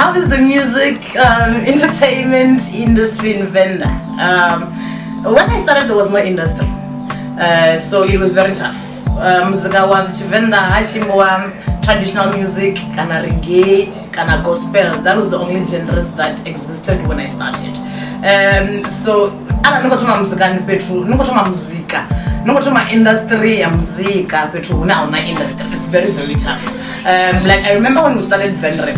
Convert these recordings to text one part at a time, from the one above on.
How is the music entertainment industry in Venda? When I started, there was no industry, so it was very tough. Muzika wa Tshivenḓa ha tshi imbiwa traditional music kana reggae kana gospel. That was the only genres that existed when I started. So arali ni khou thoma muzikani fhethu, ni khou thoma muzika, ni khou thoma industry ya muzika fhethu hune a huna industry, it's very very tough. Like I remember when we started Venrap,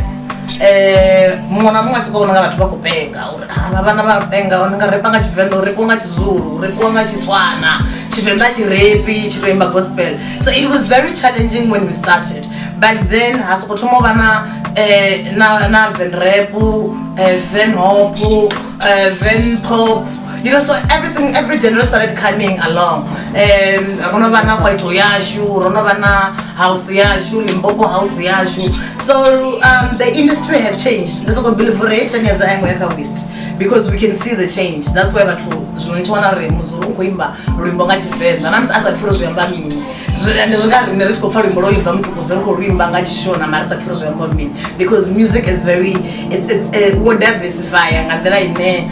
muṅwe na muṅwe a tshi khou vhona nga vhathu vha khou penga uri avha vhana vha penga, ni nga repa nga Tshivenḓa, u repiwa nga Tshizulu, u repiwa nga Tshitswana, Tshivenḓa tshi repi tshi to imba gospel. So it was very challenging when we started, but then ha sokou thoma u vha na na Venrap, Venhop, Ven pop, so everything, every genre started coming along. Ro no vha na kwaito yashu, ro no vha na house yashu, Limpopo house yashu. So the industry have changed. Ndi soko believe uri 10 years a ya kha waste because we can see the change. That's why vhathu zwino ni tshi wana uri muzulu u khou imba luimbo nga Tshivenḓa na musi a sa pfhi uri zwi amba mini. Ndi zwi nga riṋe ri tshi khou pfha luimbo lwo Oliver Mtukudzi ri khou luimba nga Tshishona mara ri sa pfhi uri zwi amba mini, because music is very it's wo diversify nga nḓila ine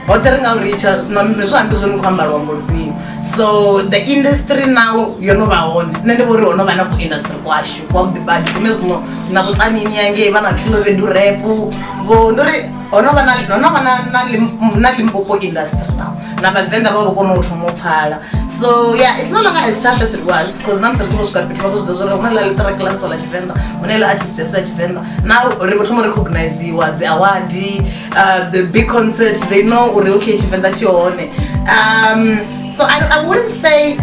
hoṱhe ri nga u ritsha zwi ambi zwo ni khou amba luambo lufhio. So the industry now yo no vha hone, nṋe ndi vho uri ho no vha na ku industry kwashu kwavhuḓi badi kune zwino na vhutsanini yangei vha na Khilovedu rap vho ndi uri ho no vha na ho no vha na Limpopo industry now, na Vhavenḓa vha vho kona u thoma u pfala. So yeah, it's no longer as tough as it was, because na musi ri tshi vho swika fhethu vha vho zwi ḓo zwa uri hu na ḽa ḽiṱara class ḽa Tshivenḓa, hu na iḽa artist yasu ya Tshivenḓa. Now ri vho thoma u recogniziwa dzi award, the big concert, they know uri okay, Tshivenḓa tshi hone. So I wouldn't say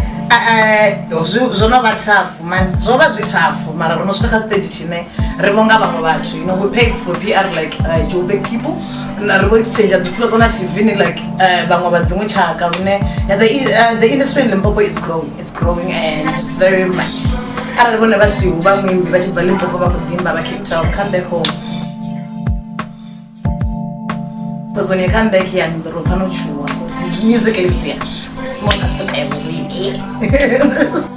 zwo no vha tough man, zwo vha zwi tough, mara ro no swika kha stage tshine ri vho nga vhaṅwe vhathu. We pay for PR like Joburg people, na ri vho exchange dzi slots na TV ni like vhaṅwe vha dziṅwe tshaka lune yeah, the industry in Limpopo is growing, it's growing and very much. Arali vhone vha siho vha muimbi vha tshi bva Limpopo vha khou ḓimba vha Cape Town, come back home, because when you come back here ni ḓo pfa no tshuwa, because music lives here. Small Africa ya vhorine.